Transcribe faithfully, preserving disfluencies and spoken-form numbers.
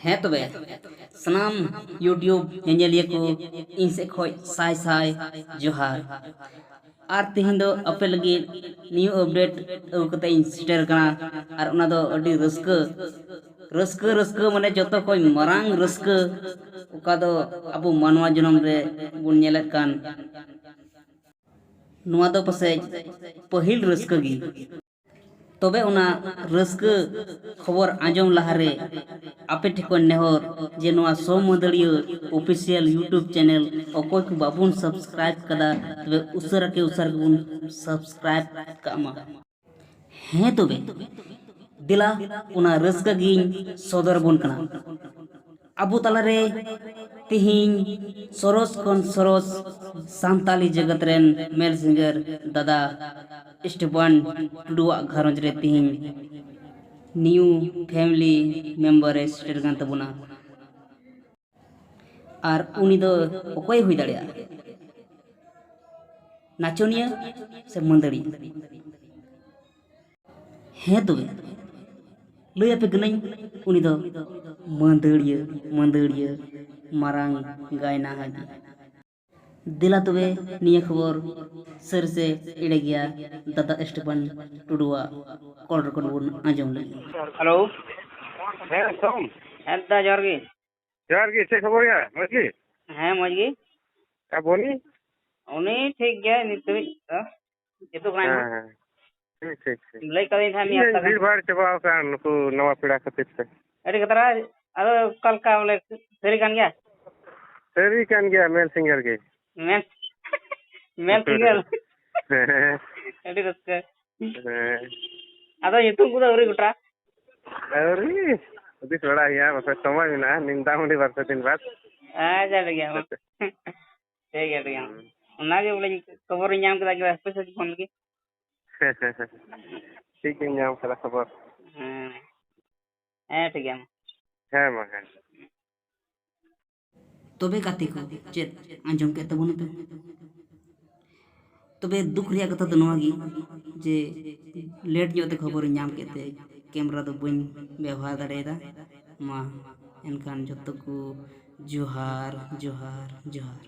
ᱦᱮᱸ ᱛᱚᱵᱮ, ᱥᱟᱱᱟᱢ YouTube ᱧᱮᱧᱮᱞᱤᱭᱟᱹ ᱠᱚ, ᱤᱧ ᱥᱮᱫ ᱠᱷᱚᱱ ᱥᱟᱭ ᱥᱟᱭ ᱡᱚᱦᱟᱨ᱾ ᱟᱨ ᱛᱮᱦᱮᱧ ᱫᱚ ᱟᱯᱮ ᱞᱟᱹᱜᱤᱫ new update ᱟᱹᱜᱩ ᱠᱟᱛᱮ ᱤᱧ ᱥᱮᱴᱮᱨ ᱠᱟᱱᱟ᱾ ᱟᱨ ᱚᱱᱟ ᱫᱚ ᱟᱹᱰᱤ ᱨᱟᱹᱥᱠᱟᱹ, ᱨᱟᱹᱥᱠᱟᱹ, ᱨᱟᱹᱥᱠᱟᱹ, ᱢᱟᱱᱮ ᱡᱚᱛᱚ ᱠᱷᱚᱱ ᱢᱟᱨᱟᱝ ᱨᱟᱹᱥᱠᱟᱹ, ᱚᱠᱟ ᱫᱚ ᱟᱵᱚ ᱢᱟᱱᱣᱟ ᱡᱚᱱᱚᱢ ᱨᱮ ᱵᱚᱱ ᱧᱮᱞᱮᱫ ᱠᱟᱱ᱾ ᱱᱚᱣᱟ ᱫᱚ ᱯᱟᱥᱮᱡ ᱯᱟᱹᱦᱤᱞ ᱨᱟᱹᱥᱠᱟᱹ ᱜᱮ᱾ ᱛᱚᱵᱮ ᱚᱱᱟ ᱨᱟᱹᱥᱠᱟᱹ ᱠᱷᱚᱵᱚᱨ ᱟᱸᱡᱚᱢ ᱞᱟᱦᱟᱨᱮ ᱟᱯᱮ ᱴᱷᱮᱱ ᱠᱷᱚᱱ ᱱᱮᱦᱚᱨ, ᱡᱮ ᱱᱚᱣᱟ ᱥᱚ ᱢᱟᱹᱫᱟᱹᱲᱤᱭᱟᱹ official YouTube channel ᱚᱠᱚᱭ ᱠᱚ ᱵᱟᱵᱚᱱ subscribe ᱠᱟᱫᱟ, ᱛᱚᱵᱮ ᱩᱥᱟᱹᱨᱟ ᱠᱮ ᱩᱥᱟᱹᱨᱟ ᱜᱮᱵᱚᱱ subscribe ᱠᱟᱜ ᱢᱟ᱾ ᱦᱮᱸ ᱛᱚᱵᱮ, ᱫᱮᱞᱟ ᱚᱱᱟ ᱨᱟᱹᱥᱠᱟᱹ ᱜᱤᱧ ᱥᱚᱫᱚᱨ ᱟᱵᱚᱱ ᱠᱟᱱᱟ᱾ ᱟᱵᱚ ᱛᱟᱞᱟᱨᱮ ᱛᱮᱦᱮᱧ ᱥᱚᱨᱚᱥ ᱠᱷᱚᱱ ᱥᱚᱨᱚᱥ ᱥᱟᱱᱛᱟᱞᱤ ᱡᱮᱜᱮᱛ ᱨᱮᱱ ᱢᱮᱞ ᱥᱤᱝᱜᱟᱨ ᱫᱟᱫᱟ ᱥᱴᱤᱯᱷᱟᱱ ᱴᱩᱰᱩᱣᱟᱜ ᱜᱷᱟᱨᱚᱸᱡᱽ ᱨᱮ ᱛᱮᱦᱮᱧ new family member ᱮ ᱥᱮᱴᱮᱨ ᱠᱟᱱ ᱛᱟᱵᱚᱱᱟ᱾ ᱟᱨ ᱩᱱᱤ ᱫᱚ ᱚᱠᱚᱭᱮ ᱦᱩᱭ ᱫᱟᱲᱮᱭᱟᱜᱼᱟ? ᱱᱟᱪᱚᱱᱤᱭᱟᱹ ᱥᱮ ᱢᱟᱹᱫᱟᱹᱲᱤᱭᱟᱹ? ᱦᱮᱸ ᱛᱚᱵᱮ, ᱞᱟᱹᱭ ᱟᱯᱮ ᱠᱟᱹᱱᱟᱹᱧ, ᱩᱱᱤ ᱫᱚ ᱢᱟᱹᱫᱟᱹᱲᱤᱭᱟᱹ, ᱢᱟᱹᱫᱟᱹᱲᱤᱭᱟᱹ, ᱢᱟᱨᱟᱝ ᱜᱟᱭᱱᱟᱦᱟ ᱜᱮ᱾ ᱫᱮᱞᱟ ᱛᱚᱵᱮ, ᱱᱤᱭᱟᱹ ᱠᱷᱚᱵᱚᱨ ᱥᱟᱹᱨᱤ ᱥᱮ ᱮᱲᱮ ᱜᱮᱭᱟ, ᱫᱟᱫᱟ ᱥᱴᱤᱯᱷᱟᱱ ᱴᱩᱰᱩᱣᱟᱜ call record ᱵᱚᱱ ᱟᱸᱡᱚᱢ ᱞᱮᱜᱮ᱾ ᱦᱮᱞᱳ᱾ ᱦᱮᱸ, ᱥᱳᱢ᱾ ᱦᱮᱸ ᱫᱟ, ᱡᱚᱦᱟᱨ ᱜᱮ᱾ ᱡᱚᱦᱟᱨ ᱜᱮ, ᱪᱮᱫ ᱠᱷᱚᱵᱚᱨ ᱭᱟ? ᱢᱚᱡᱽ ᱜᱮ? ᱦᱮᱸ, ᱢᱚᱡᱽ ᱜᱮ᱾ ᱟᱨ ᱵᱚᱱᱤ? ᱩᱱᱤ ᱴᱷᱤᱠ ᱜᱮᱭᱟᱭ ᱱᱤᱛ ᱫᱷᱟᱹᱵᱤᱡ ᱫᱚ᱾ ᱡᱩᱛᱩᱜ ᱠᱟᱱᱟᱭ ᱦᱮᱸ, ᱱᱟᱦᱟᱜ᱾ ᱦᱮᱸ᱾ ᱴᱷᱤᱠ, ᱴᱷᱤᱠ, ᱴᱷᱤᱠ᱾ ᱞᱟᱹᱭ ᱠᱟᱹᱫᱟᱹᱧ ᱛᱟᱦᱮᱸᱫ ᱢᱤᱫ ᱤᱧ ᱦᱟᱯᱛᱟ ᱜᱟᱱ᱾ ᱵᱷᱤᱲ ᱵᱷᱟᱲ ᱪᱟᱵᱟᱣ ᱟᱠᱟᱱ ᱱᱩᱠᱩ ᱱᱟᱣᱟ ᱯᱮᱲᱟ ᱠᱷᱟᱹᱛᱤᱨ ᱛᱮ᱾ ᱟᱹᱰᱤ ᱠᱷᱟᱛᱨᱟ᱾ ᱟᱫᱚ ᱚᱠᱟ ᱞᱮᱠᱟ ᱵᱚᱞᱮ, ᱥᱟᱹᱨᱤ ᱠᱟᱱ ᱜᱮᱭᱟ? ᱥᱟᱹᱨᱤ ᱠᱟᱱ ᱜᱮᱭᱟ, ᱢᱮᱞ ᱥᱤᱝᱜᱟᱨ ᱜᱮ᱾ ᱢᱮᱞ, ᱢᱮᱞ ᱥᱤᱝᱜᱟᱨ? ᱦᱮᱸ᱾ ᱟᱹᱰᱤ ᱨᱟᱹᱥᱠᱟᱹ᱾ ᱦᱮᱸ᱾ ᱟᱫᱚ ᱧᱩᱛᱩᱢ ᱠᱚᱫᱚ ᱟᱹᱣᱨᱤ ᱜᱚᱴᱟ? ᱟᱹᱣᱨᱤ᱾ ᱦᱩᱫᱤᱥ ᱵᱟᱲᱟ ᱦᱩᱭᱩᱜᱼᱟ, ᱵᱟᱯᱮ ᱥᱚᱢᱚᱭ ᱢᱮᱱᱟᱜᱼᱟ, ᱱᱤᱢ ᱫᱟᱜ ᱢᱟᱹᱰᱤ ᱵᱟᱨ ᱯᱮ ᱫᱤᱱ ᱵᱟᱫ᱾ ᱟᱪᱪᱷᱟ, ᱴᱷᱤᱠ ᱜᱮᱭᱟ, ᱢᱟ᱾ ᱦᱮᱸ᱾ ᱴᱷᱤᱠ ᱜᱮᱭᱟ, ᱴᱷᱤᱠ ᱜᱮᱭᱟ᱾ ᱦᱩᱸ᱾ ᱚᱱᱟᱜᱮ ᱵᱚᱞᱮ ᱠᱷᱚᱵᱚᱨᱤᱧ ᱧᱟᱢ ᱠᱮᱫᱟ ᱡᱮ ᱦᱟᱯᱮ ᱥᱮ ᱯᱷᱳᱱ ᱞᱮᱜᱮ᱾ ᱴᱷᱤᱠ ᱜᱮᱧ ᱧᱟᱢ ᱠᱟᱫᱟ ᱠᱷᱚᱵᱚᱨ᱾ ᱦᱮᱸ᱾ ᱦᱮᱸ, ᱴᱷᱤᱠ ᱜᱮᱭᱟ, ᱢᱟ᱾ ᱦᱮᱸ, ᱢᱟ, ᱦᱮᱸ᱾ ᱛᱚᱵᱮ ᱜᱟᱛᱮ ᱠᱚ, ᱪᱮᱫ ᱟᱸᱡᱚᱢ ᱠᱮᱫ ᱛᱟᱵᱚᱱᱟᱯᱮ? ᱛᱚᱵᱮ ᱫᱩᱠ ᱨᱮᱭᱟᱜ ᱠᱟᱛᱷᱟ ᱫᱚ ᱱᱚᱣᱟ ᱜᱮ ᱡᱮ late ᱧᱚᱜ ᱛᱮ ᱠᱷᱚᱵᱚᱨᱤᱧ ᱧᱟᱢ ᱠᱮᱫ ᱛᱮ camera ᱫᱚ ᱵᱟᱹᱧ ᱵᱮᱣᱦᱟᱨ ᱫᱟᱲᱮᱭᱟᱫᱟ᱾ ᱢᱟ, ᱮᱱᱠᱷᱟᱱ ᱡᱚᱛᱚ ᱠᱚ ᱡᱚᱦᱟᱨ, ᱡᱚᱦᱟᱨ, ᱡᱚᱦᱟᱨ᱾